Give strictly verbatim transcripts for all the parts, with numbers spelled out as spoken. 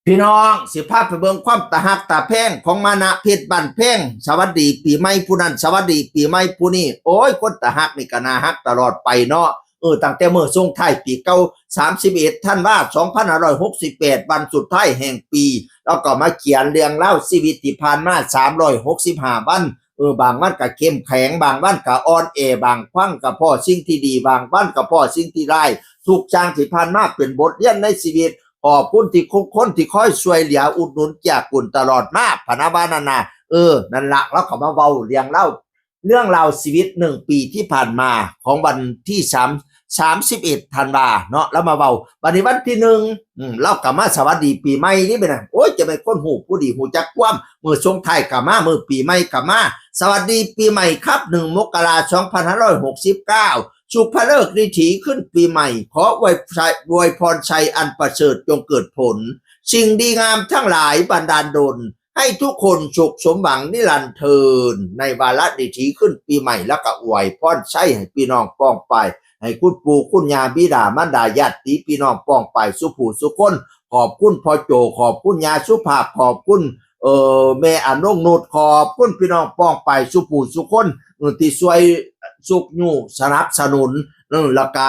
พี่น้องสิพาไปเบิ่งความตาฮักตาแพงของมานะเพชรบ้านแพง สวัสดีปีใหม่ผู้นั้น สวัสดีปีใหม่ผู้นี้ โอ้ย คนตาฮักนี่ก็น่าฮักตลอดไปเนาะ เออ ตั้งแต่มื้อส่งท้ายปีเก่า สามสิบเอ็ด ธันวา สองพันห้าร้อยหกสิบแปด วันสุดท้ายแห่งปี แล้วก็มาเขียนเรื่องราวชีวิตที่ผ่านมา สามร้อยหกสิบห้า วัน เออ บางวันก็เข้มแข็ง บางวันก็อ่อนแอ บางครั้งก็พ้อสิ่งที่ดี บางวันก็พ้อสิ่งที่ร้าย ทุกอย่างที่ผ่านมาเป็นบทเรียนในชีวิต ขอบคุณที่ทุกคนที่คอยช่วยเหลืออุดหนุนเกื้อกูลตลอดมา พะนะว่านั่นนะ เออ นั่นละ แล้วก็มาเว้าเรื่องเล่า เรื่องราวชีวิตหนึ่งปีที่ผ่านมาของวันที่สาม สามสิบเอ็ด ธันวาเนาะ แล้วมาเว้า บัดนี้วันที่หนึ่ง อืม เราก็มาสวัสดีปีใหม่นี่ไปนะ โอ้ย จะเป็นคนฮู้ผู้ดีฮู้จักความ มื้อส่งท้ายก็มา มื้อปีใหม่ก็มา สวัสดีปีใหม่ครับ หนึ่ง มกรา สองพันห้าร้อยหกสิบเก้า สุภฤกษ์ดีถีขึ้นปีใหม่ ขออวยชัย อวยพรชัยอันประเสริฐจงเกิดผล สิ่งดีงามทั้งหลายบันดาลดล ให้ทุกคนสุขสมหวังนิรันดร์เทิน ในวาระดีถีขึ้นปีใหม่ แล้วก็อวยพรชัยให้พี่น้องป้องไป ให้คุณปู่คุณย่าบิดามารดาญาติพี่น้องป้องไปสู่ผู้สู่คน ขอบคุณพ่อโจ ขอบคุณย่าสุภาพ ขอบคุณ เอ่อ แม่อนงนุช ขอบคุณพี่น้องป้องไปสู่ผู้สู่คน เออ ที่ช่วยชุกยู้สนับสนุน เออ แล้วก็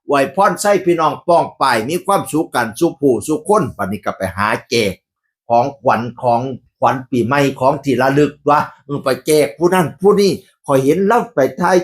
อวยพรชัยพี่น้องป้องไป มีความสุขกันสู่ผู้สู่คน บัดนี้ก็ไปหาแจกของขวัญ ของขวัญปีใหม่ ของที่ระลึกว่า เออ ไปแจกผู้นั้นผู้นี้ ข้อยเห็นลาวไปถ่าย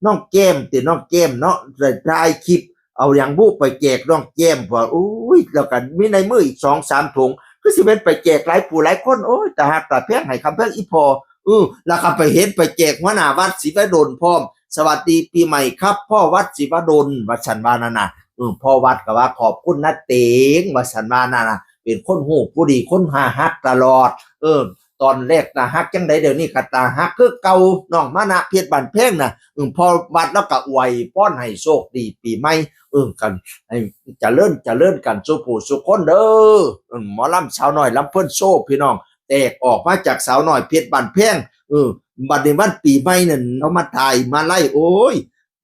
น้องแก้มติ น้องแก้มเนาะ ไปถ่ายคลิป เอาหยังบุไปแจกน้องแก้ม ว่า โอ้ย แล้วก็มีในมืออีกสองสามถุง คือสิเป็นไปแจกหลายผู้หลายคน โอ้ย ตาฮักตาแพง ให้คำแพงอีพ่อ เออ แล้วก็ไปเห็นไปแจกหัวหน้าวัดศิวดลพร้อม สวัสดีปีใหม่ครับ พ่อวัดศิวดล ว่าซั่นว่านั่นน่ะ เออ พ่อวัดก็ว่าขอบคุณนะเตง ว่าซั่นว่านั่นน่ะ เป็นคนฮู้ผู้ดี คนหาฮักตลอด เออ ตอนแรกน่าฮักจังใด เดี๋ยวนี้ก็ตาฮักคือเก่า น้องมานะเพชรบ้านแพงน่ะ เออ พ่อวัดแล้วก็อวยพรให้โชคดีปีใหม่ เออ กัน ให้เจริญเจริญกันสู่ผู้สู่คนเด้อ เออ หมอลำสาวน้อยลำเพลินโชว์พี่น้อง แตกออกมาจากสาวน้อยเพชรบ้านแพง เออ บัดนี้วันปีใหม่นั่น เขามาถ่ายมาไล่ โอ้ย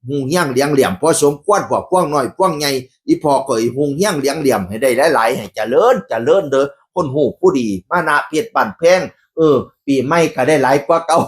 ฮู้เฮี้ยงเลี้ยงเหลี่ยม พอสมควร พวกพวงน้อยพวงใหญ่ อีพ่อก็อีฮู้เฮี้ยงเลี้ยงเหลี่ยมให้ได้หลายๆ ให้เจริญเจริญเด้อ คนฮู้ผู้ดี มานะเพชรบ้านแพง เออ ปีใหม่ก็ได้หลายกว่าเก่า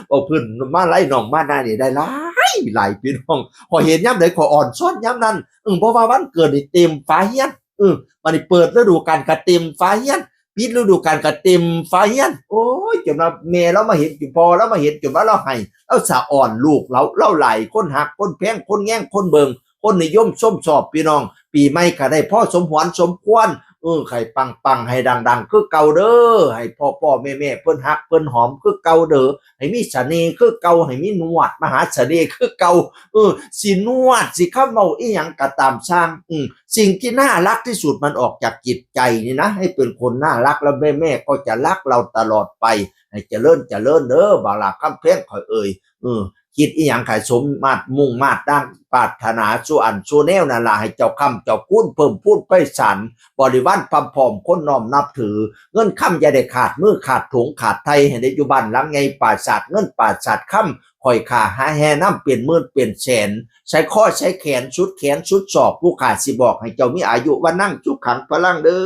เอาพื้นมาไล่น้องมานะนี่ได้หลายหลายพี่น้อง ข้อยเห็นยามใดข้อยอ่อนซ้อนยามนั้น เออ เพราะว่าวันเกิดนี่เต็มฝาเฮียน เออ บัดนี้เปิดฤดูกาลก็เต็มฝาเฮียน ปิดฤดูกาลก็เต็มฝาเฮียน โอ้ย จนว่าแม่ลาวมาเห็น จนพ่อลาวมาเห็น จนว่าลาวไห้ ลาวสะอ่อนลูกลาว ลาวหลาย คนฮัก คนแพง คนแยง คนเบิ่ง คนนิยมชมชอบพี่น้อง ปีใหม่ก็ได้พอสมหวนสมควร เออ ให้ปังๆ ให้ดังๆ คือเก่าเด้อ ให้พ่อๆ แม่ๆ เพิ่นฮักเพิ่นหอมคือเก่าเด้อ ให้มีเสน่ห์คือเก่า ให้มีนวดมหาเสน่ห์คือเก่า เออ สินวด สิคำเว้าอีหยังก็ตามซ่าง อืม สิ่งที่น่ารักที่สุดมันออกจากจิตใจนี่นะ ให้เป็นคนน่ารัก แล้วแม่ๆ ก็จะรักเราตลอดไป ให้เจริญเจริญเด้อ บักหล่าคำแพงข้อยเอ่ย เออ คิดอีหยังให้สมมาตรมุ่งมาตรดังปรารถนาสู่อันสู่แนวนั่นล่ะ ให้เจ้าคำเจ้าคูณเพิ่มพูนไพศาล บริวารพร่ำพร้อมคนน้อมนับถือ เงินคำอย่าได้ขาดมือขาดถุงขาดไถ่ ให้ได้อยู่บ้านหลังใหญ่ปราสาทเงินปราสาทคำ ข้อยข้าหาแห่นำเป็นหมื่นเป็นแสน ใส่คอใส่แขนสุดแขนสุดศอก ผู้ข้าสิบอกให้เจ้ามีอายุวะนังสุขังพลังเด้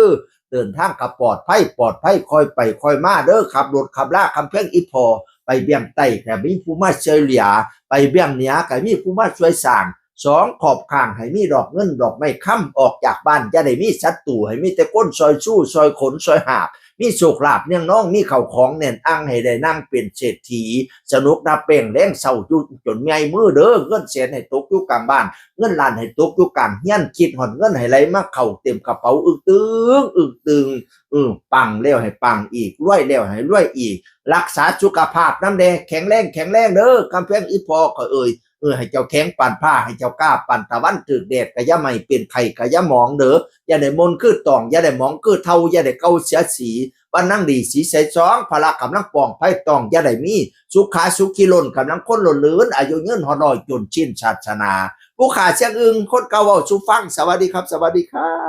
อ เดินทางก็ปลอดภัย ปลอดภัย ค่อยไปค่อยมาเด้อ ขับรถขับลาคำแพงอีพ่อ ไปเบื้องใต้ก็มีผู้มาช่วยเหลือ ไปเบื้องเหนือก็มีผู้มาช่วยสร้าง สองขอบข้างให้มีดอกเงินดอกไม้คำ ออกจากบ้านอย่าได้มีศัตรู ให้มีแต่คนซอยสู้ซอยขนซอยหาบ มีโชคลาภเนืองนอง มีเข้าของแน่นอัง ให้ได้นั่งเป็นเศรษฐี สนุกนับแป้งแลงเช้าอยู่จนเมื่อยมือเด้อ เงินแสนให้ตกอยู่กลางบ้าน เงินล้านให้ตกอยู่กลางเฮือน คิดฮอดเงินให้ไหลมาเข้าเต็มกระเป๋า อึกตึง อึกตึง เออ ปังแล้วให้ปังอีก รวยแล้วให้รวยอีก รักษาสุขภาพนำแด่ แข็งแรง แข็งแรงเด้อ คำแพงอีพ่อข้อยเอ่ย เออ ให้เจ้าแข็งปานฟ้า ให้เจ้ากล้าปานตะวัน ถืกแดดก็อย่าไหม้ เป็นไข้ก็อย่าหมองเด้อ อย่าได้มนคือตอง อย่าได้หมองคือเฒ่า อย่าได้เก่าเสียสี วันนั่งดีสีใสสอง พละกำลังป้องภัยตอง อย่าได้มี สุขาสุขีล้นกำลังคนล้นเลิน อายุยืนฮอดร้อย จนสิ้นศาสนา ผู้ข้าเสียงอึ่ง คนเก่าเว้าสู่ฟัง สวัสดีครับ สวัสดีครับ